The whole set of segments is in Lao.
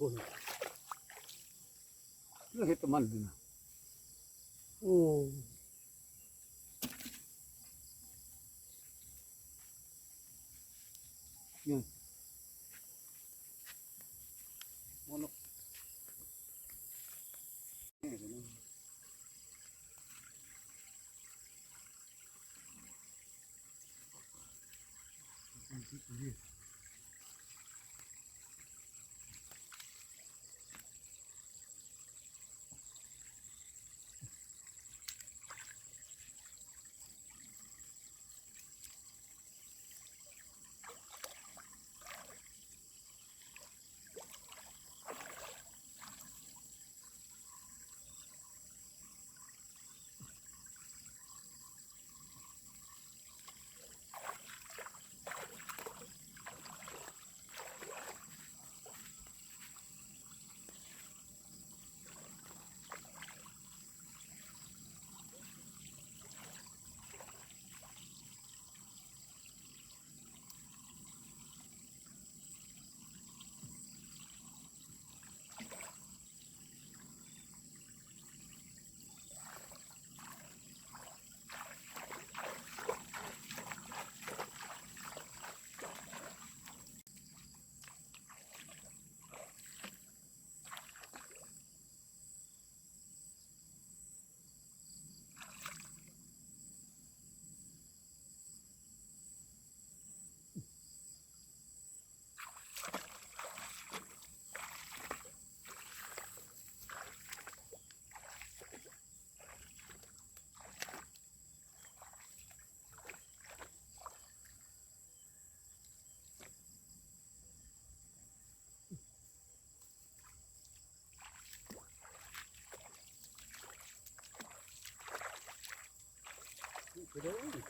ຄົນ ແລ້ວເຮັດແຕ່ມັນນີ້ນະ ໂອ້ ນີ້ ໝົດແລ້ວ ນີ້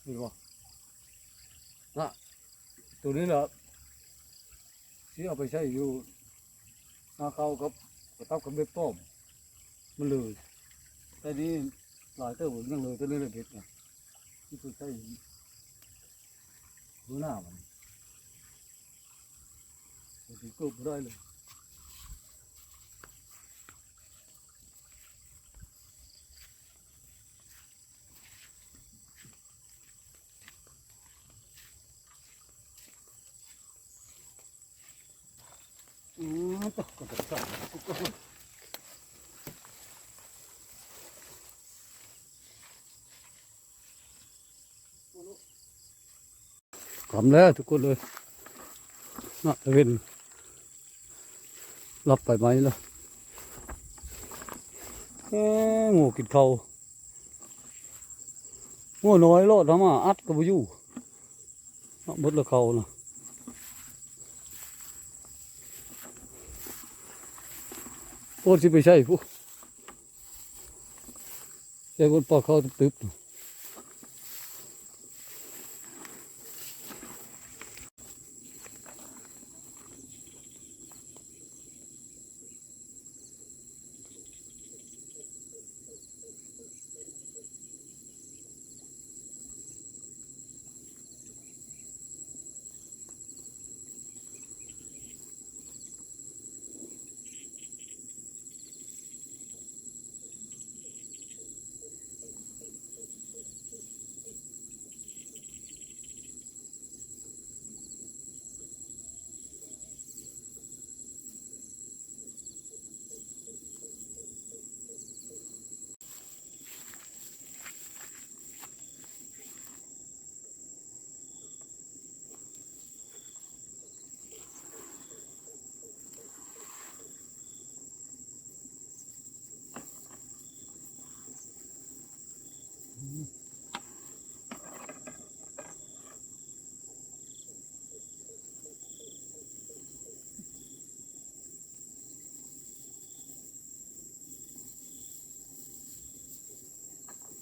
ເຫັນບໍ່ນະ? ໂຕນີ້ລະຊິເອົາໄປໃຊ້ຢູ່ນາເຂົ້າກັບກະຕັບກັບເບັດປ້ອມ ມັນເລີຍ. ແຕ່ນີ້ຫຼາຍເຕີບ ຍັງເລີຍໂຕນີ້ລະເບັດນະ ຊິໄປໃຊ້ຢູ່ນາມັນ ມັນຊິເກີບບໍ່ໄດ້ເລີຍ. ຄ່ຳແລ້ວທຸກຄົນເອີຍ ນະ ຕາເວັນຫຼັບໄປໃໝ່ແລ້ວ. ໂອ້ ງົວກິນເຂົ້າ ງົວນ້ອຍໂລດ ເຮົາມາອັດກໍບໍ່ຢູ່ ເນາະ ເບິດແລ້ວເຂົ້ານະ. ໂອ້ ຊິໄປໃສພຸ້ນ ໃສ່ບົນປາເຂົ້າຕຶບໆ.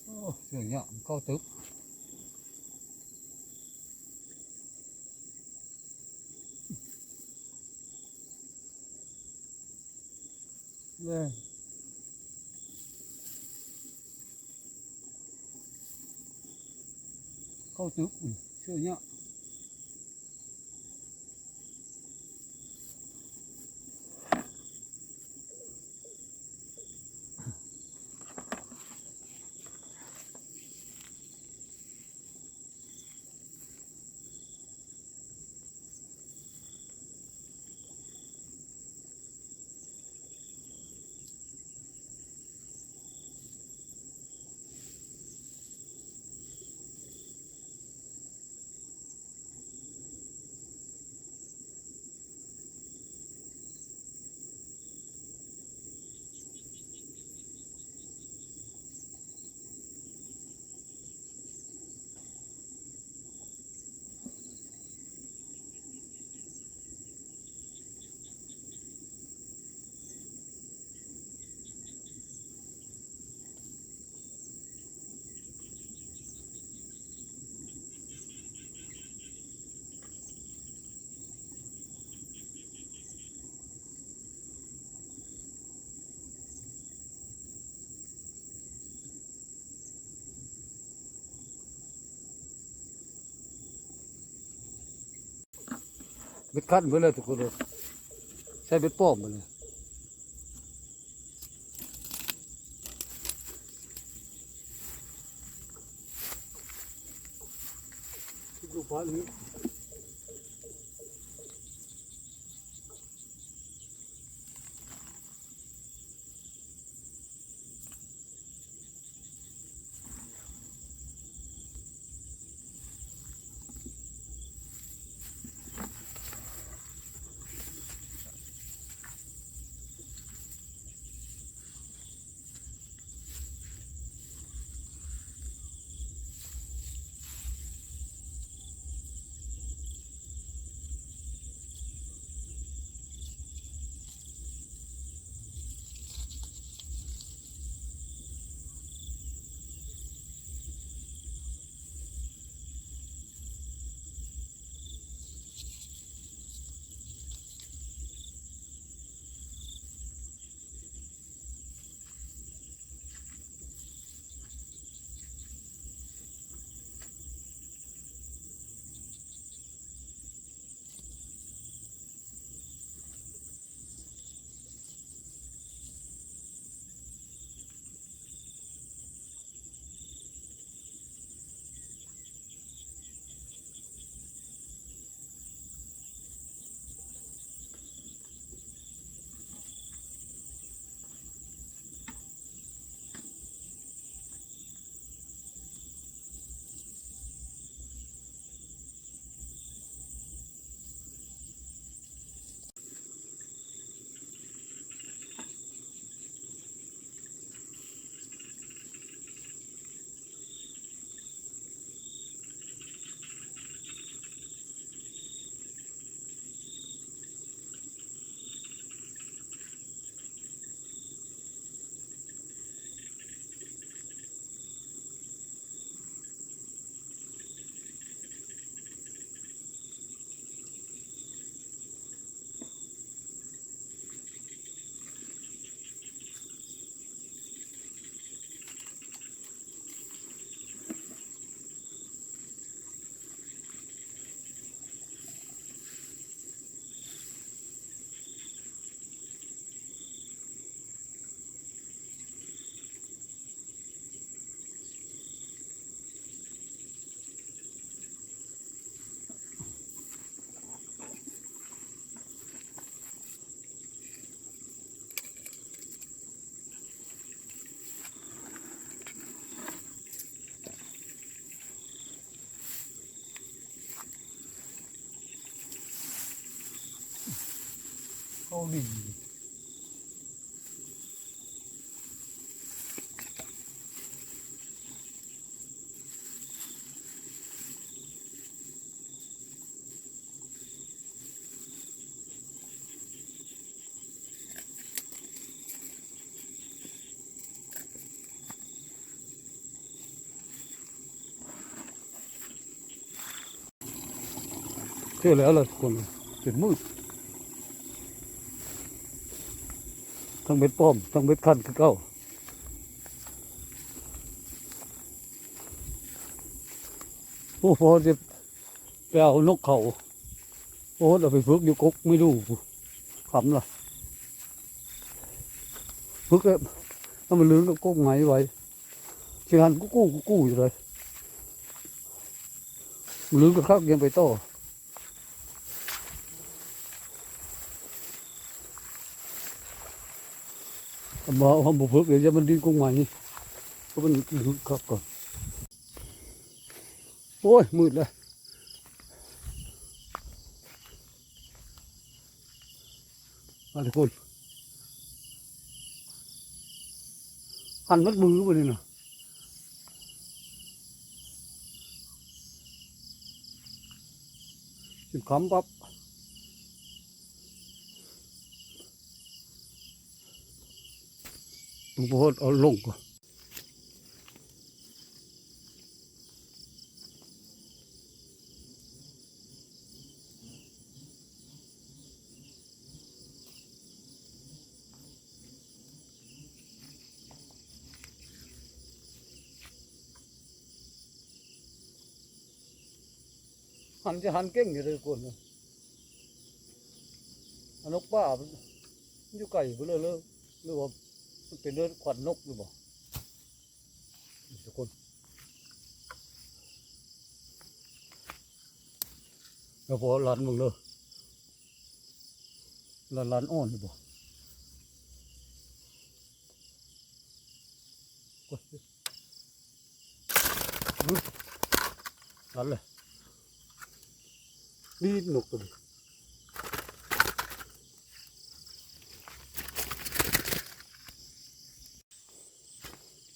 ໂອ້ ເສືອຫຍ້າເຂົ້າຕຶບເລີຍ ເຂົ້າຕຶບ ເສືອຫຍ້າ. ເບັດຄັນເບິດແລ້ວທຸກຄົນເອີຍ ໃຊ້ເບັດປອມເບິດແລ້ວ ລູກປານີ້. ໂ ເອົາດີ. ເທື່ອແລ້ວລະທຸກຄົນ ຈົນມືດ ທັງເບັດປ້ອມ ທັງເບັດຄັນຄືເກົ່າ. ໂອ້ ພໍຈະໄປເອົານົກເຂົາ ໂອ້ ເອົາໄປຝຶກຢູ່ກົກໄມ້ດູ່ ຄ່ຳລະ ຝຶກແລ້ວ ມັນລືມກັບກົກໄມ້ໄວ້ ຊິຫັນກູ້ໆຢູ່ເລີຍ ລືມກັບຄັກ ຍັງໄປຕໍ່. ບໍ່ ເຮົາບໍ່ຝຶກເດ ຢ່າມັນດິ້ນກົງໃໝ່ ເພາະມັນລຶກຄັກກ່ອນ. ໂອ້ຍ ມືດແລ້ວ ມາທຸກຄົນ ຫັ້ນໝົດມືບໍ່ນີ້ນະ. ຊິຄ້ຳປັບ ບໍ່ຮອດ ເອົາລົງກ່ອນ. ຫັນ ຈະຫັນເກັ່ງຢູ່ເດີຄົນ ອັນນົກປ່າ ມັນຢູ່ໄກພຸ້ນເລີ ຫຼືວ່າມັນເປັນເລື່ອງຂວັນນົກຫຼືບໍ່? ທຸກຄົນ ແລ້ວພໍລັນເບິ່ງເດີ ລັນ ລັນອ່ອນຢູ່ບໍ່? ລັນເລີຍ ດີດນົກຕົວນີ້.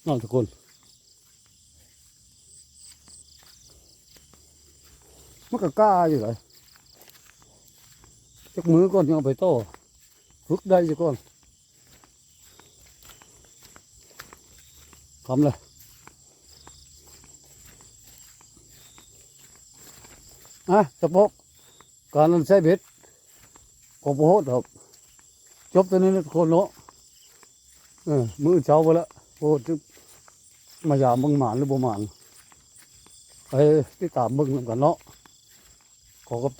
ເອົາທຸກຄົນ ມັນກໍກ້າຢູ່ໄດ໋ ຈັກມື້ກ່ອນ ຍັງເອົາໄປຕໍ່ ຝຶກໄດ້ຢູ່ກ່ອນ ຄ່ຳແລ້ວ ອະ ສະເພາະ ການອັນໃຊ້ເບັດ ກໍບໍ່ຮອດດອກ ຈົບເທົ່ານີ້ນະທຸກຄົນເນາະ ເອີ ມື້ອື່ນເຊົ້າພຸ້ນລະ ໂອ້ ຈະມາຢາມເບິ່ງໝານຫຼືບໍ່ໝານ ໄປຕິດຕາມເບິ່ງນຳກັນເນາະ ຂໍຂອບໃຈ.